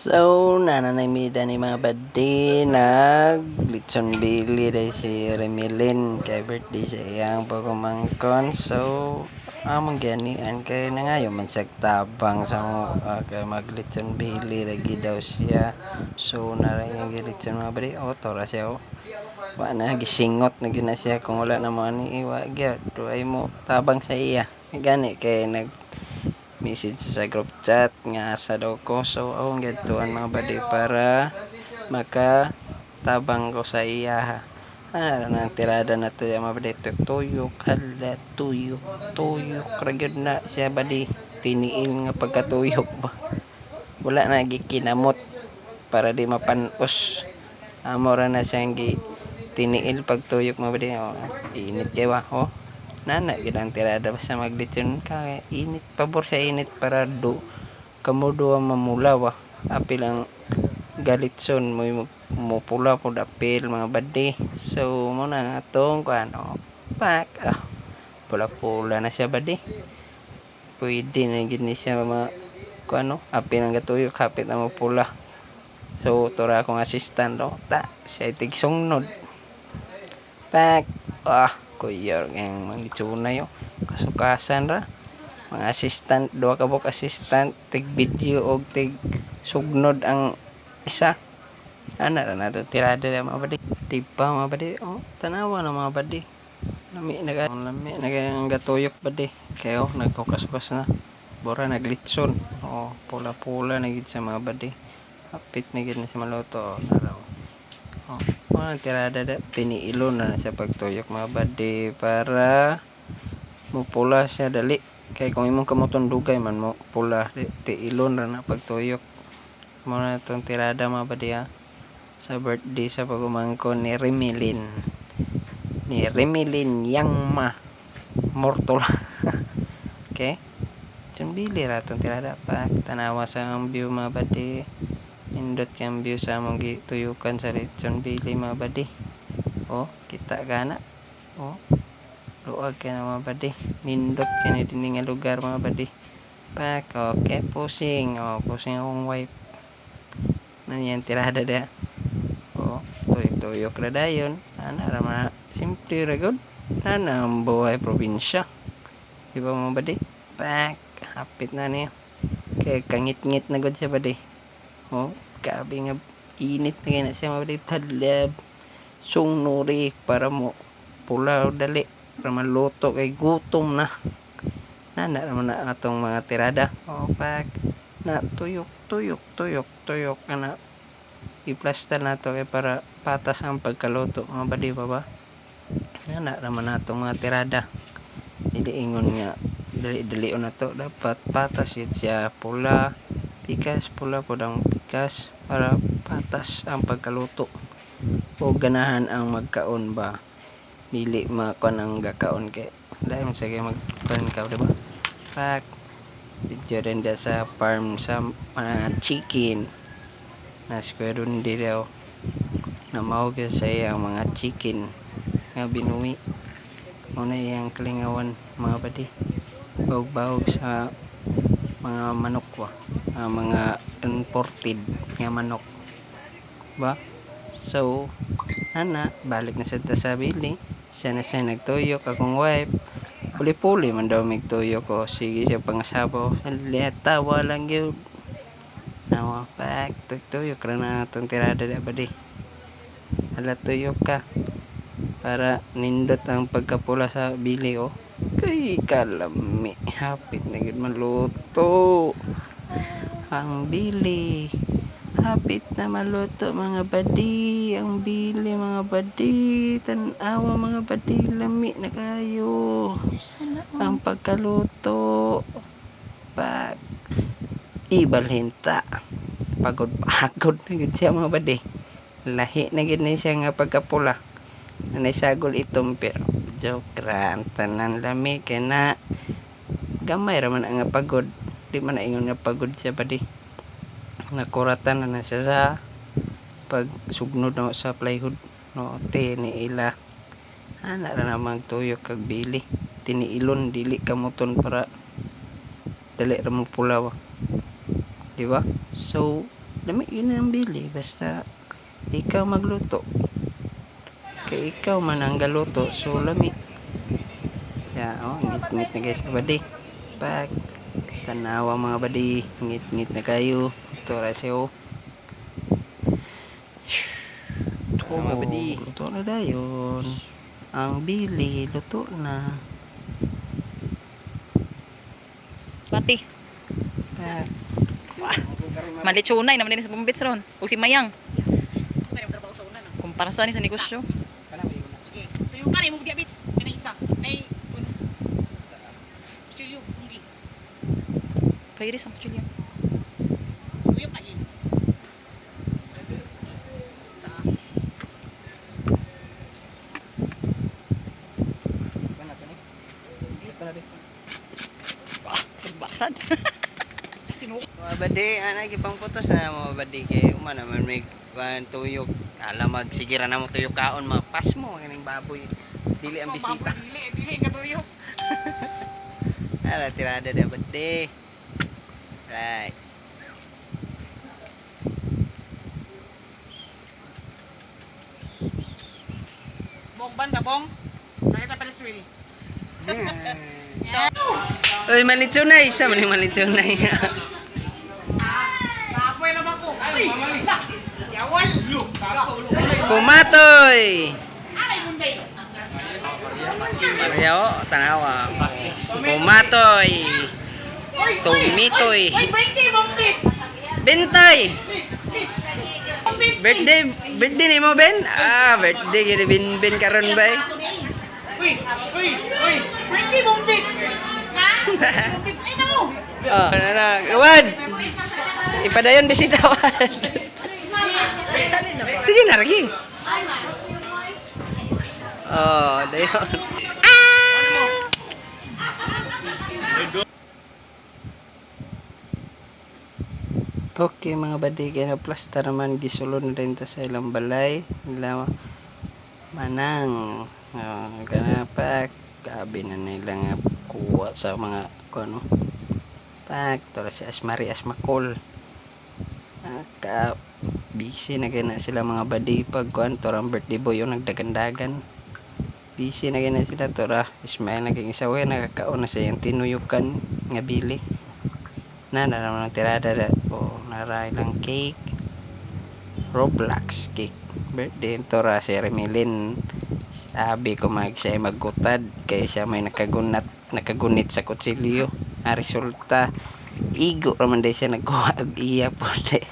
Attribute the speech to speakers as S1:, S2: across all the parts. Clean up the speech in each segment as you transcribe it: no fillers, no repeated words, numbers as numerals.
S1: So, nananay mida ni mga badi, nag litson bili day si Remilin kay birthday sa iyang pagumangkon. So, among ganian kay nangayo man siya tabang sa kay maglitson bili lagi daw siya. So, nara iyang gilitson, mga badi. Oh, tora siya oh. Wa na gisingot na gyud na siya kung wala na mo ani iwa gyud. Ay mo tabang sa iya. Gani kay nag message sa group chat nga asa daw ko. So akong giadtuan, mga badi, para maka tabang ko sa iya. Ah, nang tirada na to mga badi, tuyok, hala, tuyok, tuyok ra gyud na siya, badi. Tiniil nga pagkatuyok ba, wala na gikinamot para di mapanos. Amo ra na siyang gi tiniil pagtuyok, mga badi. Oh, init kay ba oh. Nana gid ang tirada basta maglitson ka, init, pabor sa init para do kamo duha mamula ba. Apil ang galitson mo mupula pud apil, mga badi. So mo na atong kuan oh, pak ah, pula-pula na siya, badi. Pwede na gid ni siya ma kuan no, apil ang gatuyok hapit na mopula. So tura akong assistant oh, ta siya tigsungnod pak ah, kuyor ang mga litsonay oh, kasukasan ra mga assistant, duha ka buok assistant, tig video og tig sugnod ang isa. Ana ra nato tirada mga badi, di ba, mga badi? Oh, tanawa na, mga badi, lami na kaayo, lami na kaayo ang gatuyok, badi. Kayo naghukas-hukas na bora naglitson oh, pula-pula na gid siya, mga badi. Hapit na gid na siya maluto oh, naraw oh. Mo tirada da, tiniilon na siya pagtuyok, mga badi, para mupula siya dali. Kay kung imong kamoton dugay man mo pula, tiilon ra na pagtuyok. Mo na itong tirada, mga badi ha, sa birthday sa pagumangkon ni Remilin, ni Remilin Yangma Mortola. Okay, Chambili ra itong tirada. Pak, tanawa sa ang view, mga badi. Nindot kang view sa among gituyukan sa Litson Bili, mga badi. Oh, kita ka na oh, luag kay na, mga badi. Nindot kay ni dinhi nga lugar, mga badi. Pak, okay, pusing oh, pusing akong wife na yan tirada da oh, tuyok-tuyok ra dayon. Ana ra man, simple ra gud ana ang buhay probinsya, di ba, mga badi? Pak, hapit na niya kay kangit-ngit na gud siya, badi. Oh, grabe nga init na kay na siya, mga badi. Halab sungnuri para mo pula dali, para maluto kay gutom na. Nana naman na atong mga tirada oh, pak na tuyok tuyok tuyok tuyok ana. I-plaster na to kay para patas ang pagkaluto, mga badi ba ba. Nana naman na atong mga tirada. Dili ingon nga dali dali na to, dapat patas yun siya. Pula pikas, pula pud ang pikas para patas ang pagkaluto o ganahan ang magkaon ba, dili makuan ang gakaon kay dahil sige magkuan ka, di ba? Pak, video rin da sa farm sa mga chicken na square di daw na mao sa iyang mga chicken nga binuhi. Mao na iyang kalingawan, mga badi, bahog-bahog sa mga manok ba, mga imported nga manok ba. So ana, balik na sad ta sa bili. Siya na siya nagtuyok. Akong wife, puli-puli man daw migtuyok ko. Sige siya pangasabaw, tawa lang gyud nawa. Pak, tuyok ra na atong tirada da, badi. Hala, tuyok ka para nindot ang pagkapula sa bili oh. Kay kalami, hapit na gyud maluto ang bili. Hapit na maluto, mga badi, ang bili, mga badi. Tan-awa, mga badi, lami na kayo ang pagkaluto. Pag ibalhin ta, pagod pagod na gid siya, mga badi. Lahi na gid ni siya nga pagkapula. Nanay sagol itom, pero joke ra ang tanan, lami kay na. Gamay ra man ang nga pagod, di man na ingon nga pagod siya, badi. Nakuratan na na siya sa pagsugnod na sa plywood no, tiniila. Ana ra na magtuyok kag bili, tiniilon, dili kamuton para dali ra mo pula ba, di ba? So Lami yun ang bili basta ikaw magluto. Kay ikaw man ang galuto, so lami. Ya, oh, ngit-ngit na guys, badi. Pag tanawa mga badi, ngit-ngit na kayo. Ito ra siya, oh.
S2: Ah, mga badi.
S1: Luto na dayon. Ang bili, luto na.
S3: Pati.
S1: Pag
S3: Malitsonay naman din sa bumbits ron. Ug si Mayang. Kumpara sa ni sa negosyo.
S4: Tuyo ka rin mo diabetes kanang isa. Nay kuno. Kutsilyo, hindi.
S3: Pairis ang kutsilyo.
S4: Tuyo ka in. Sa
S3: Ah, pagbasad.
S1: Mga badi, ana gipang putos na mga badi kay uma naman may kuan tuyok. Alam mag sige ra na mo tuyok kaon mga pasmo kaning baboy. Dili ang bisita.
S4: Dili, dili ka tuyo.
S1: Ala tirada da badi. Right.
S4: Bong banda bong. Sakit sa Ferris wheel.
S1: Oy, malitsonay isa man yung malitsonay.
S4: Naapoy naman ko. Ay, la. Yawal.
S1: Kumatoy.
S4: Aray munday.
S1: Pareho, tanawa. Kumatoy. Tumitoy.
S4: Oy, birthday bong bits.
S1: Bintay.
S4: Please, please. Bong bits.
S1: Birthday, birthday ni mo Ben? Ah, birthday gid Ben Ben karon bay.
S4: Uy, uy, uy. Birthday bong bits. Ha? Bong bits. Ay nako.
S1: Ah, na na, Wad. Ipadayon bisita Wad. Sige na lagi. Oh, dayon. Okay mga badi, kaya na plasta naman gisulod na rin ta sa ilang balay nila manang. Oh, kana pa gabi na nila nga kuha sa mga kuno. Pak, tora si Asmari Asmakol. Ah, ka busy na gina sila mga badi pag kuan tora ang birthday boy yung nagdagandagan. Busy na gina sila tora Ismael naging isa we nakakaon na siya yung tinuyukan nga bili. Na na naman ang tirada da. O nara ilang cake. Roblox cake. Birthday tora si Remilin. Sabi ko mag siya ay maggutad kay siya may nakagunat nakagunit sa kutsilyo. Ang resulta igo raman day siya nagkuha og iya po day.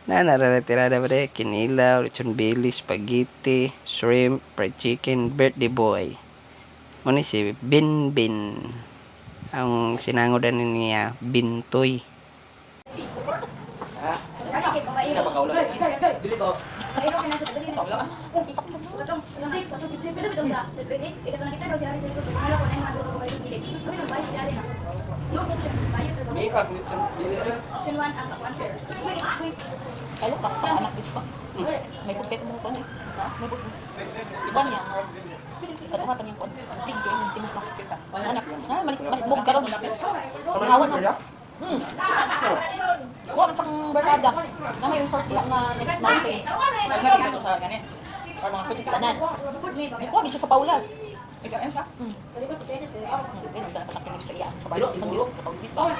S1: Na nararatirada ba day kinilaw, lechon bili, spaghetti, shrimp, fried chicken, birthday boy. Muna si Bin Bin. Ang sinangodan niya Bintoy.
S5: Option 1 ang ako answer.
S3: Kalo pa sa anak dito pa. May pagkait mo ko eh. May pagkait. Iban niya. Kaduha pa niyang kon. Big game timog ka. Anak. Ah, malik malik karon. Hawan na. Kuha man sang barkada. Na may resort diha na next mountain.
S4: Nagkita sa gani. Or mga kutsilyo.
S3: Tanan. May kuha gid siya sa Paulas. Hmm. Okay, nagdala sa iya. Sa Paulas, sa Paulas ba? Oh,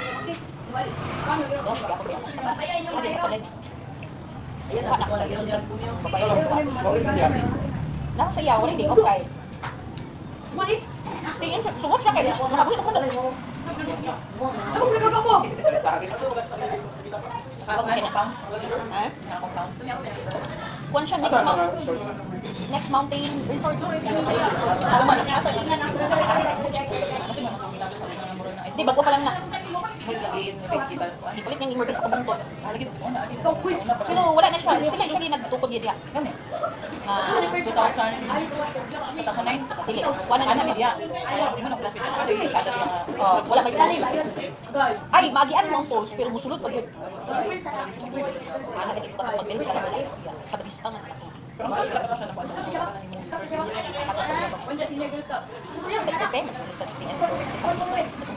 S3: sige ako biya. Ade sa palag. Ayun, wala ko lagi sa babae. Nasa iya, wala di off kay. Stay in, sungot siya kay. Nakabuli ko na. Okay na. Ha? Kuan siya next mountain. Next mountain resort. Di bago pa lang na. Ipalit niyang imurtis sa kabungkot. Pero wala na siya. Sila usually nagtukod diya. Ah,
S4: 2009.
S3: Sila. Wala na
S4: Ano
S3: na. Oh, wala pa yun. Ay, magian mo ang post pero musulod pag yun. Ana lagi pa pag ka na wala. Sa batista man ako. Pepe, mas sa PS.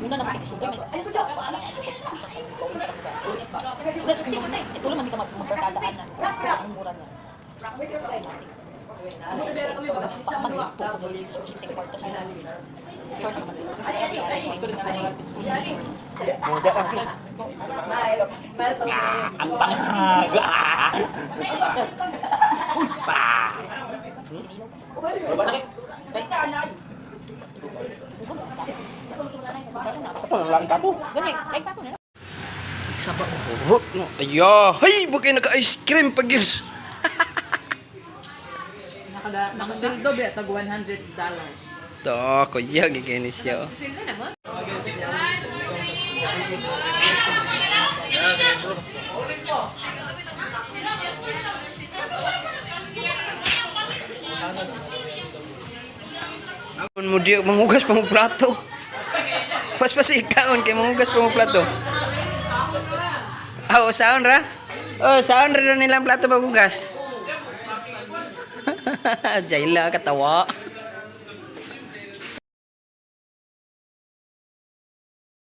S3: Una naman kay sugay man. Wala
S2: Ang pangag! Uy, pa!
S3: Gani, ay tato na.
S1: Rot no. Aya, hay bagay naka ice cream pag yun.
S4: Nakasildo ba tag $100.
S1: To, kuya gigini siya. Oh.
S4: Sildo na mo?
S1: Kun mo di manghugas pa mo plato. Paspas ikaon kay manghugas pa mo plato. Ah, oh, saon ra? Oh, saon ra nilang plato paghugas. Jayla katawa.